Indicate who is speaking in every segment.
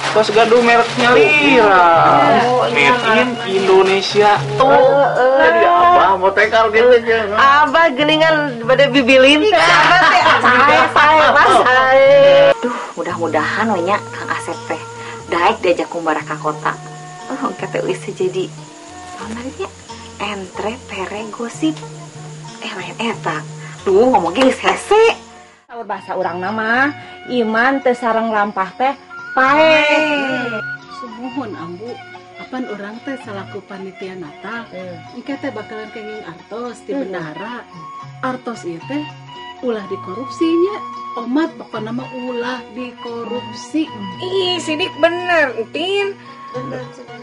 Speaker 1: Tos gaduh mereknya lira. Made in Indonesia tuh. Jadi abah mau tekal gitu aja.
Speaker 2: Abah geningan pada bibilin teh abah teh sae sae.
Speaker 3: Duh, mudah-mudahan we nya Kang Asep teh daek diajak kumbara ka kota. Oh, kata wis jadi naon entre pere gosip. Lain eta. Duh, ngomong geus hese.
Speaker 4: Saur bahasa urang nama iman teu sareng lampah teh pae.
Speaker 5: Sumuhun ambu, apan urang teh salaku panitia Natal. Engke teh bakalan kenging artos di bendahara. Artos ieu teh ulah dikorupsinya. Omat pokona mah ulah dikorupsi.
Speaker 6: Ih, sidik bener, Entin.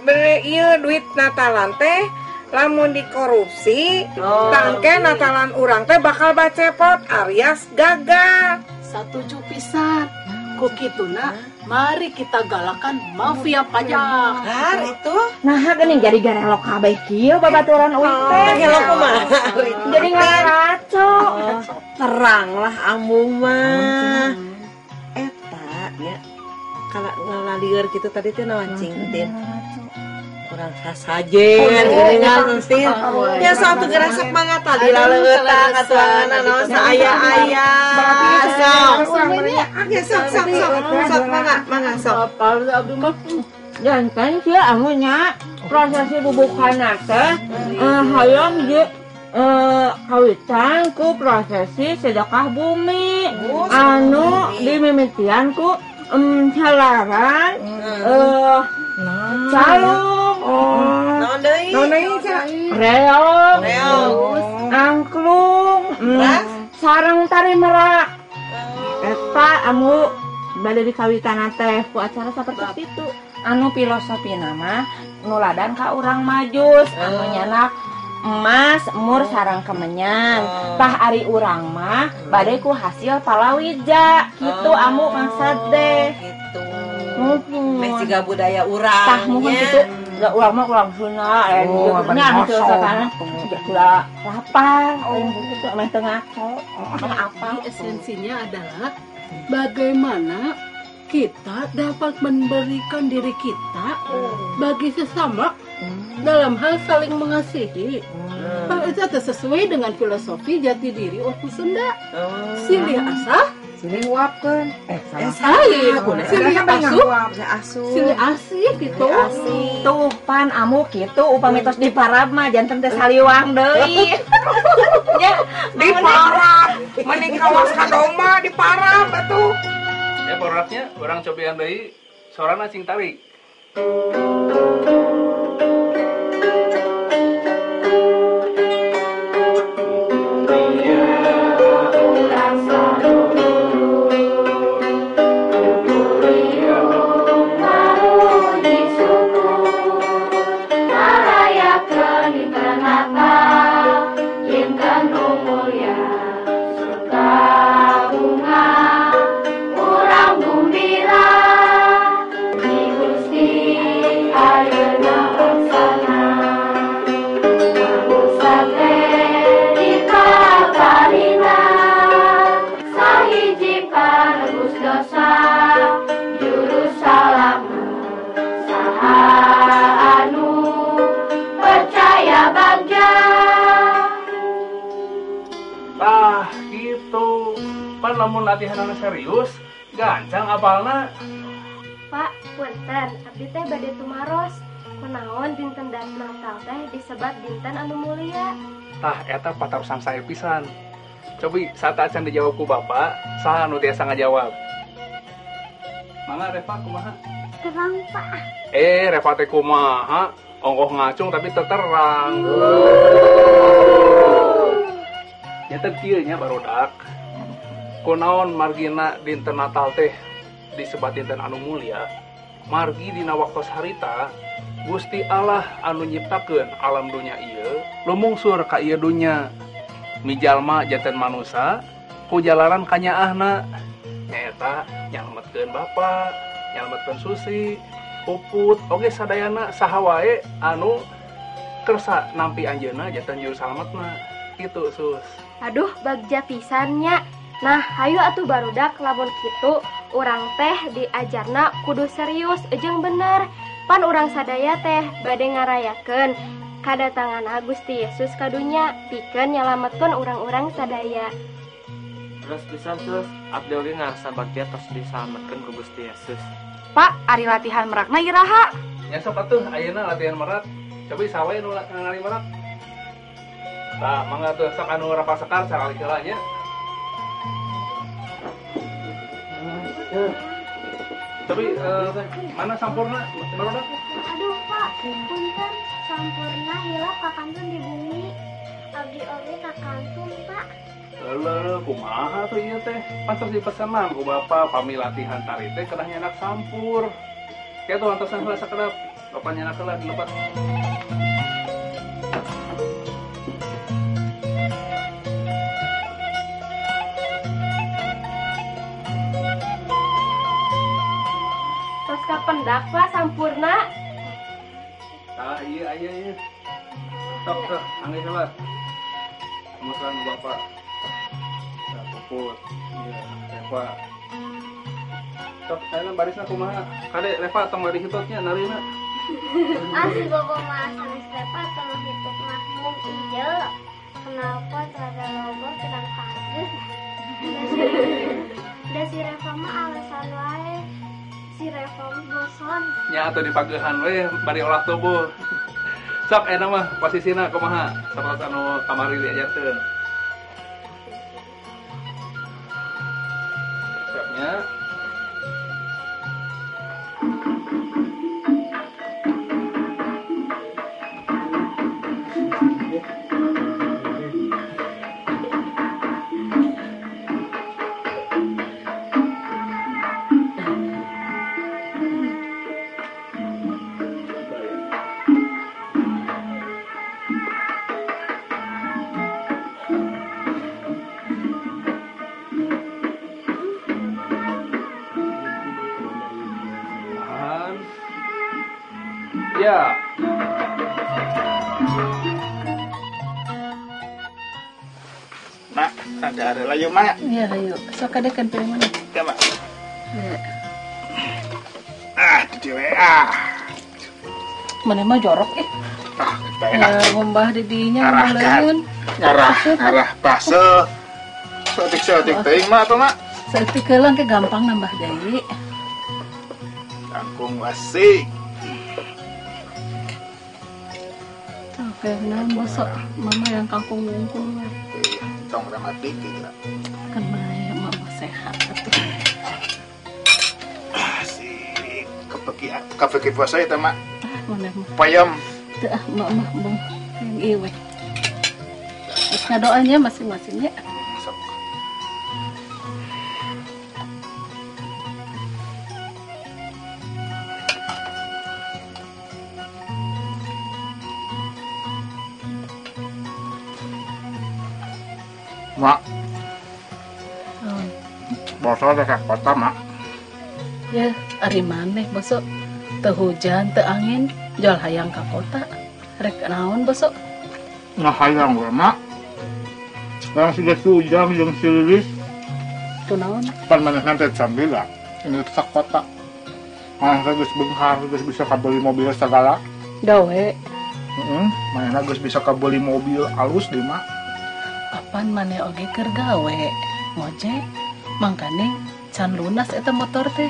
Speaker 6: Bener ieu duit Natalan teh lamun dikorupsi, tangke Natalan urang teh bakal bacepot alias gagal.
Speaker 5: Satuju pisan. Ku kituna, mari kita galakan mafia pajak.
Speaker 2: Har itu.
Speaker 4: Nah, geuning jadi garelok kabeh kieu babaturan uing teh.
Speaker 2: Garelok kumaha?
Speaker 4: Jadi ngaraco.
Speaker 2: Terang lah ambu mah. Eta nya kalau ngalalieur kitu tadi teh naon cing Tin? Kurang sasajen geuningan Tin. Ya satu gerasak mangga tadi laleutan katuangan naon saaya-aya. Sok. Ya sok sok sok sok mangga mangga sok.
Speaker 5: Apal abdi mah.
Speaker 4: Janten sih amu nya prosesi bubukana teh hoyong di kawitan ku prosesi sedekah bumi anu dimimitian ku helaran calung, reog, angklung, sareng tari merak. Eta amu bade dikawitan teh ku acara sapertos itu. Anu filosofi nama nuladan ka urang Majus, anu nyanak emas mur sarang kemenyan. Tah ari urang mah bade ku hasil palawija kitu amu maksad teh.
Speaker 2: Gitu. Meh siga budaya urang.
Speaker 4: Tah muhun kitu da urang mah urang Sunda nya teu sakana kula lapar kitu meh teu ngaco. Apa
Speaker 5: esensinya adalah bagaimana kita dapat memberikan diri kita bagi sesama dalam hal saling mengasihi. Hal itu sesuai dengan filosofi jati diri orang Sunda. Silih asah,
Speaker 6: silih nguapkeun.
Speaker 5: Salah. Silih asuh, silih asih gitu.
Speaker 4: Tuh pan amu kitu upami tos diparab mah janten teh saliwang deui.
Speaker 6: Nya diparab, mending kawas ka domba diparab atuh.
Speaker 1: Ya boraknya orang cobian deui sorana cing tarik. Lamun latihanana serius, gancang apalna.
Speaker 7: Pak, punten, abdi teh bade tumaros. Kunaon dinten Natal teh disebat dinten anu mulia?
Speaker 1: Tah eta patarosan sae pisan. Cobi saacan dijawab ku bapak, saha anu tiasa ngajawab? Mangga Reva kumaha?
Speaker 7: Terang, Pak.
Speaker 1: Reva teh kumaha? Ongkoh ngacung tapi terang. Nyata kieu nya barudak. Kunaon margina dinten Natal teh disebat dinten anu mulia, margi dina waktos harita Gusti Allah anu nyiptakeun alam dunya ieu lumungsur ka ieu dunya mijalma janten manusa ku jalaran kanyaahna nyaeta nyalametkeun bapa, nyalametkeun Susi, Puput, oge sadayana saha wae anu kersa nampi anjeunna janten juru salametna kitu Sus.
Speaker 7: Aduh bagja pisan nya. Nah, hayu atuh barudak lamun kitu Urang teh diajarna kudu serius jeung bener. Pan urang sadaya teh bade ngarayakeun kadatangan Gusti Yesus ka dunya pikeun nyalametkeun urang-urang sadaya.
Speaker 8: Terus pisan terus abdi oge ngarasa bagja tos disalametkeun ku Gusti Yesus.
Speaker 3: Pak, ari latihan merakna iraha?
Speaker 1: Ya sok atuh ayeuna latihan merak. Coba sawe nu ngali merak. Tah, mangga tuh sok anu rapasekar sakali heula nya. Tapi mana sampurna barudak?
Speaker 7: Aduh Pak, punten sampurna hilap ka kantun di bumi. Abdi oge ka kantun Pak.
Speaker 1: Leuh, kumaha tuh ieu teh? Pantes dipesenan ku bapak pami latihan tari teh kedah nyanak sampur. Kieu tuh antosan heula sakedap. Bapak nyanak heula di lepat.
Speaker 7: Tos kapendak Pak sampurna.
Speaker 1: Tah ieu aya ieu. Sok sok angge heula. Amusan bapak. Tah puput. Ieu Reva. Sok ayeuna barisna kumaha? Kade Reva tong bari hitutnya narina.
Speaker 7: Asli bapak mah sanes Reva tong hitut mah mung ieu. Kenapa rada loba kurang pageuh. Da si Reva mah alasan wae. Si Reva mah bosan.
Speaker 1: Nya atuh dipageuhan we bari olah tubuh. Sok ayeuna mah posisina kumaha? Sapertos anu kamari diajarkeun. Siapnya. Ya.
Speaker 9: Mak, ada layu mak.
Speaker 5: Iya layu. Sok ada kan pilih mana?
Speaker 9: Ya mak.
Speaker 5: Ya.
Speaker 9: Ah, di WA.
Speaker 5: Mana mah jorok eh.
Speaker 9: Ah,
Speaker 5: ya, ngombah didinya ngombah leun.
Speaker 9: Ngarah base. Saeutik-saeutik teuing mak atuh mak.
Speaker 5: Saeutik heula ke gampang nambah deui.
Speaker 9: Kangkung wasik.
Speaker 5: Oke, nah bosok mama yang kangkung wungkul.
Speaker 9: Tong rematik gitu.
Speaker 5: Kan mah mama sehat atuh.
Speaker 9: Asik, kepeki puasa ya mak.
Speaker 5: Ah, mana mah.
Speaker 9: Payam.
Speaker 5: Teu ah mak mah bung. Yang ieu we. Terus ngadoanya masing-masing ya.
Speaker 9: Sok. Mak, bosok ada kota mak.
Speaker 5: Ya, ari maneh bosok. Teu hujan, teu angin, jual hayang ka kota. Rek naon bosok?
Speaker 9: Nah hayang we mak. Yang sudah hujan jeung si Lilis.
Speaker 5: Teu naon?
Speaker 9: Pan manehna teh sambila. Ini ka kota. Manehna geus beunghar, geus bisa kabeli mobil sagala.
Speaker 5: Gawe.
Speaker 9: Heeh, manehna geus bisa kabeli mobil alus deui mak.
Speaker 5: Apan maneh oge keur gawe ngojek mangkane can lunas eta motor teh.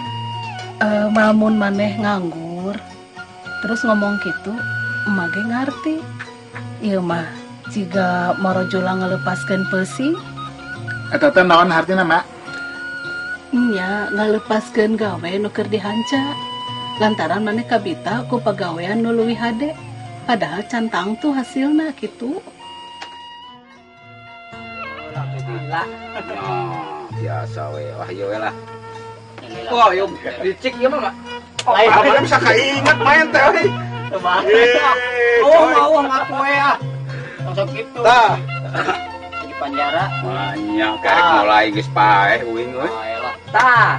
Speaker 5: Lamun maneh nganggur terus ngomong kitu emak ge ngarti. Ieu mah jiga marojula ngalepaskeun peusi.
Speaker 9: Eta teh naon hartina mak?
Speaker 5: Nya ngalepaskeun gawe nu keur dihanca lantaran maneh kabita ku pagawean nu leuwih hade padahal can tangtu hasilna kitu.
Speaker 10: Biasa we, wah ieu we lah.
Speaker 1: Wah, ieu licik ieu mah, Mak.
Speaker 9: Lain apa bisa kainget main teh euy.
Speaker 10: Oh, mau ngaku we ah. Langsung kitu.
Speaker 9: Tah.
Speaker 10: Di penjara. Banyak karek mulai geus paeh uing euy.
Speaker 4: Tah.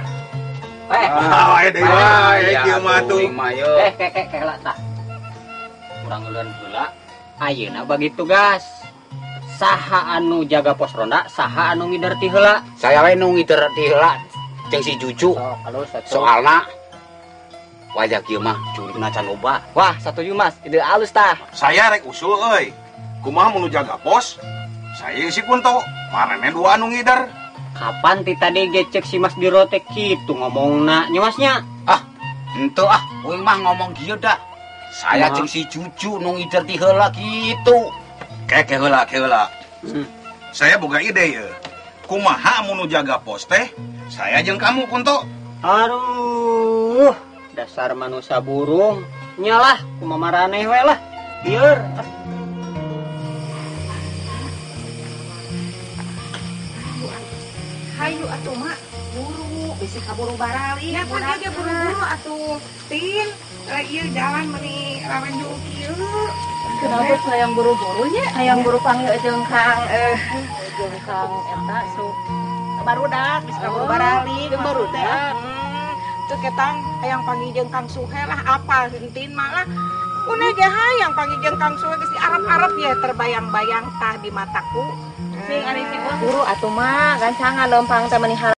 Speaker 4: Eh,
Speaker 9: wae deui wae kieu mah tuh.
Speaker 4: Eh, kek kek lah tah.
Speaker 10: Urang ngeuleun heula. Ayeuna bagi tugas. Saha anu jaga pos ronda, saha anu ngider ti heula. Saya we nu ngider ti heula. Jeung si Juju. Soalna wajah kieu mah curigna can loba.
Speaker 8: Wah, satuju Mas, ide alus tah.
Speaker 11: Saya rek usul euy. Kumaha mun jaga pos? Saya si Kunto, marene dua anu ngider.
Speaker 12: Kapan ti tadi gecek si Mas Dirotek kitu ngomongna nya Masnya?
Speaker 10: Ah, henteu ah, uing mah ngomong kieu dah. Saya jeung si Cucu nu ngider ti heula kitu.
Speaker 11: Ke heula, ke heula. Saya boga ide ye. Kumaha mun jaga pos teh? Saya jeung kamu Kunto.
Speaker 12: Aduh, dasar manusia burung. Nyalah, kumaha maraneh we lah. Bieur.
Speaker 6: Hayu atuh mak, buru, bisi kaburu barali. Ya kan ge buru-buru atuh. Tin, ieu jalan meuni rawen jauh kieu.
Speaker 4: Kenapa hayang buru-burunya? Hayang buru panggil jeung Kang jeung Kang eta su
Speaker 6: barudak bisi kaburu barali,
Speaker 4: jeung barudak.
Speaker 6: Teu ketang hayang panggil jeung Kang Suhe lah apa Tin mah lah. Une ge hayang panggil jeung Kang Suhe geus diarep-arep ya terbayang-bayang tah di mataku.
Speaker 4: Sing ari si buru atuh mah gancangan leumpang teh meuni.